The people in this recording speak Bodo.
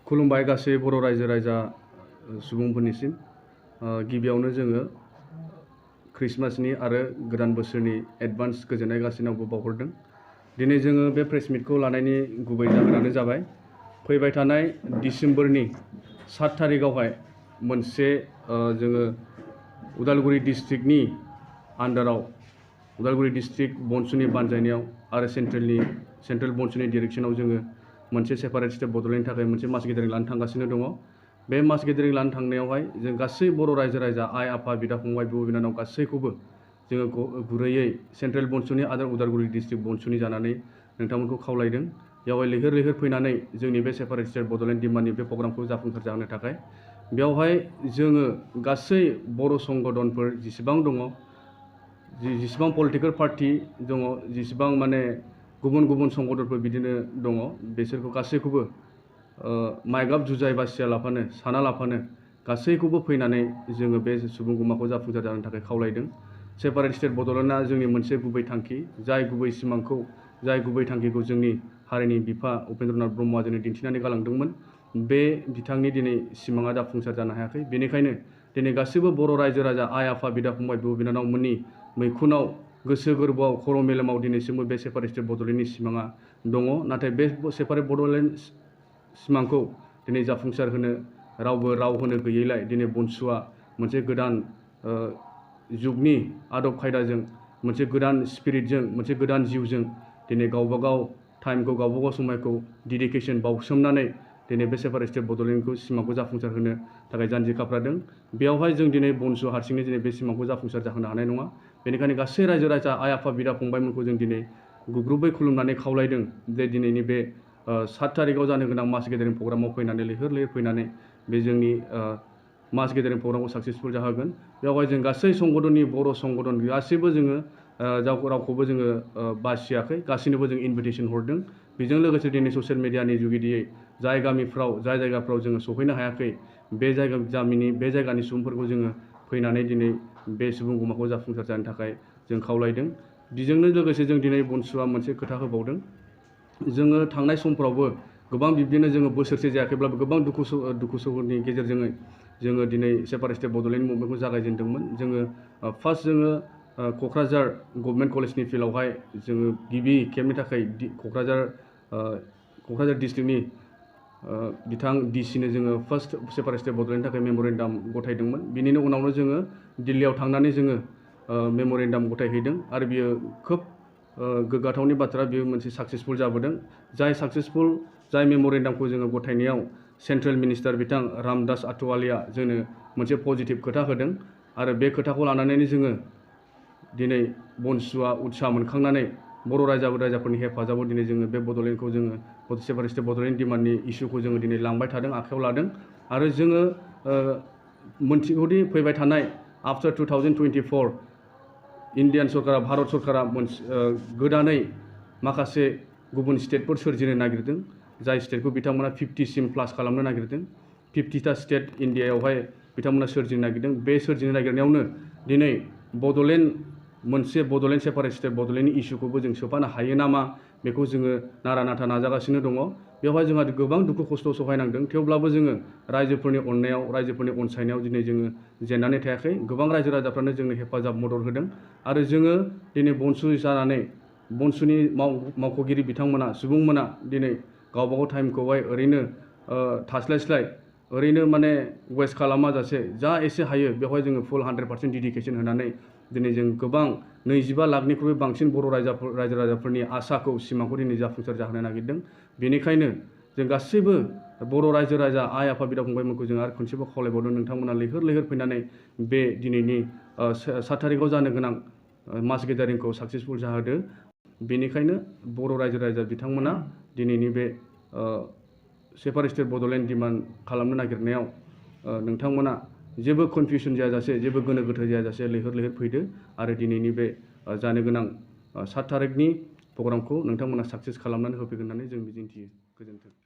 खुलुमबाय गासै बर' रायजो राजा सुबुंफोरनिसिम गिबियावनो जोङो क्रिसमासनि आरो गोदान बोसोरनि एडभान्स गोजोननाय गासिनावबो बावहरदों। दिनै जोङो बे प्रेस मिटखौ लानायनि गुबै जाहोनानो जाबाय फैबाय थानाय डिसेम्बरनि 7 तारिखआवहाय मोनसे जोङो उदालगुरि डिस्ट्रिक्टनि आन्डाराव उदालगुरि डिस्ट्रिक्ट बनसुनि बानजायनायाव आरो सेन्ट्रेल बनसुनि डिरेक्सनाव जोङो मोनसे सेपारेट स्टेट बड'लेण्डनि थाखाय मोनसे मास गेदारिं लानो थांगासिनो दङ। बे मास गेदारिं लानो थांनायावहाय जों गासै बर' रायजो राजा आइ आफा बिदा फंबाय बिब' बिनानाव गासैखौबो जोङो गुरैयै सेन्ट्रेल बनसुनि आरो उदालगुरि डिस्ट्रिक्ट बनसुनि जानानै नोंथांमोनखौ खावलायदों। बेवहाय लैहोर लैहोर फैनानै जोंनि बे सेपारेट स्टेट बड'लेण्ड डिमान्डनि बे प्रग्रामखौ जाफुंसार जाहोनो थाखाय बेवहाय जोङो गासै बर' संगठनफोर जेसेबां दङ, जेसेबां पलिटिकेल पार्टी दङ, जेसेबां माने गुबुन गुबुन संगठनफोर बिदिनो दङ, बिसोरखौ गासैखौबो माइगाब जुजाय बासिया लाफानो साना लाफानो गासैखौबो फैनानै जोङो बे सुबुं गुमाखौ जाफुंसार जानो थाखाय खावलायदों। सेपारेट स्टेट बड'लेण्डआ जोंनि मोनसे गुबै थांखि, जाय गुबै सिमांखौ जाय गुबै थांखिखौ जोंनि हारिनि बिफा उपेन्द्रनाथ ब्रह्मआ जोंनो दिन्थिनानै गालांदोंमोन। बे बिथांनि दिनै सिमाङा जाफुंसार जानो हायाखै। बेनिखायनो दिनै गासैबो बर' रायजो राजा आइ आफा बिदा फंबाय बिब' बिनानावमोननि मैखुनाव गोसो गोरबोआव खर' मेलेमाव दिनैसिमबो बे सेपारेट स्टेट बड'लेण्डनि सिमाङा दङ। नाथाय बे सेपारेट बड'लेण्ड सिमांखौ दिनै जाफुंसार होनो रावबो राव होनो गैयैलाय दिनै बनसुआ मोनसे गोदान जुगनि आदब खायदाजों मोनसे गोदान स्पिरिटजों मोनसे गोदान जिउजों दिनै गावबागाव टाइमखौ गावबागाव समायखौ डेडिकेसन बावसोमनानै दिनै बे सेपारेट स्टेट बड'लेण्डखौ सिमांखौ जाफुंसार होनो थाखाय जानजि खाफ्रादों। बेवहाय जों दिनै बनसु हारसिङै दिनै बे सिमांखौ जाफुंसार जाहोनो हानाय नङा। बेनिखायनो गासै रायजो राजा आइ आफा बिदा फंबायमोनखौ जों दिनै गुग्रुबै खुलुमनानै खावलायदों जे दिनैनि बे 7 तारिखआव जानो गोनां मास गेदारिं प्रग्रामाव फैनानै लैहोर लैहोर फैनानै बे जोंनि मास गेदारिं प्रग्रामखौ साक्सेसफुल जाहोगोन। बेवहाय जों गासै संगठननि बर' संगठन गासैबो जोङो रावखौबो जोङो बासियाखै, गासैनोबो जों इनभिटेसन हरदों। बेजों लोगोसे दिनै ससियेल मिडियानि जुगिदियै जाय जायगाफ्राव जोङो सफैनो हायाखै, बे जायगानि सुबुंफोरखौ जोङो फैनानै दिनै बे सुबुं गुमाखौ जाफुंसार जानो थाखाय जों खावलायदों। बेजोंनो लोगोसे जों दिनै बनसुआ मोनसे खोथा होबावदों। जोङो थांनाय समफ्रावबो गोबां बिब्दिनो जोङो बोसोरसे जायाखैब्लाबो गोबां दुखु सुखुनि गेजेरजों जोङो दिनै सेपारेट स्टेट बड'लेण्ड मुभमेन्टखौ जागायजेनदोंमोन। जोङो फार्स्ट जोङो क'क्राझार गभर्नमेन्ट कलेजनि फिल्डआवहाय जोङो गिबि खेबनि थाखाय क'क्राझार डिस्ट्रिक्टनि बिथां डिसिनो जोङो फार्स्ट सेपारेट स्टेट बड'लेण्डनि थाखाय मेम'रेन्डाम गथायदोंमोन। बिनिनो उनावनो जोङो दिल्लीयाव थांनानै जोङो मेम'रेन्डाम गथायहैदों आरो बियो खोब गोग्गाथावनि बाथ्रा, बेयो मोनसे साक्सेसफुल जाबोदों। जाय मेम'रेन्डामखौ जोङो गथायनायाव सेन्ट्रेल मिनिस्टार बिथां रामदास आथवालेया जोंनो मोनसे पजिटिभ खोथा होदों आरो बे खोथाखौ लानानैनो जोङो दिनै बनसुआ उत्साह मोनखांनानै बर' रायजोफोरनि हेफाजाबाव दिनै जोङो बे बड'लेण्डखौ जोङो सेपारेट स्टेट बड'लेण्ड डिमान्डनि इस्युखौ जोङो दिनै लांबाय थादों, आखायाव लादों आरो जोङो मोनथिगौदि फैबाय थानाय आफ्टार 2024 इण्डियान सरकारा भारत सरकारा गोदानै माखासे गुबुन स्टेटफोर सोरजिनो नागिरदों, जाय स्टेटखौ बिथांमोना 50सिम प्लास खालामनो नागिरदों। 50टा स्टेट इण्डियायावहाय बिथांमोना सोरजिनो नागिरदों। बे सोरजिनो नागिरनायावनो दिनै मोनसे बड'लेण्ड सेपारेट स्टेट बड'लेण्डनि इस्युखौबो जों सोफानो हायो नामा, बेखौ जोङो नारा नाथा नाजागासिनो दङ। बेवहाय जोंहा गोबां दुखु खस्थ' सहायनांदों, थेवब्लाबो जोङो रायजोफोरनि अननायाव रायजोफोरनि अनसायनायाव दिनै जोङो जेननानै थायाखै। गोबां रायजो राजाफ्रानो जोंनो हेफाजाब मदद होदों आरो जोङो दिनै बनसु जानानै बनसुनि मावख'गिरि बिथांमोना सुबुंमोना दिनै गावबागाव टाइमखौहाय ओरैनो थास्लायस्लाय ओरैनो माने वेस्ट खालामाजासे जा एसे हायो बेवहाय जोङो फुल 100% डेडिकेसन होनानै दिनै जों गोबां 25 लाखनिख्रुइ बांसिन बर' रायजो राजाफोरनि आसाखौ सिमांखौ दिनै जाफुंसार जाहोनो नागिरदों। बेनिखायनो जों गासैबो बर' रायजो राजा आइ आफा बिदा फंबायमोनखौ जों आरो खनसेबाव खावलायबावदों, नोंथांमोना लैहोर लैहोर फैनानै बे दिनैनि 7 तारिखआव जानो गोनां मास गेदारिंखौ साक्सेसफुल जाहोदो। बेनिखायनो बर' रायजो राजा बिथांमोना दिनैनि बे सेपारेट स्टेट बड'लेण्ड डिमान्ड खालामनो नागिरनायाव नोंथांमोना जेबो कनफिउसन जायाजासे, जेबो गोनो गोथो जायाजासे लैहोर लैहोर फैदो आरो दिनैनि बे जानो गोनां 7 तारिखनि प्रग्रामखौ नोंथांमोना साक्सेस खालामनानै होफैगोन होननानै जों मिजिंथियो। गोजोन्थों।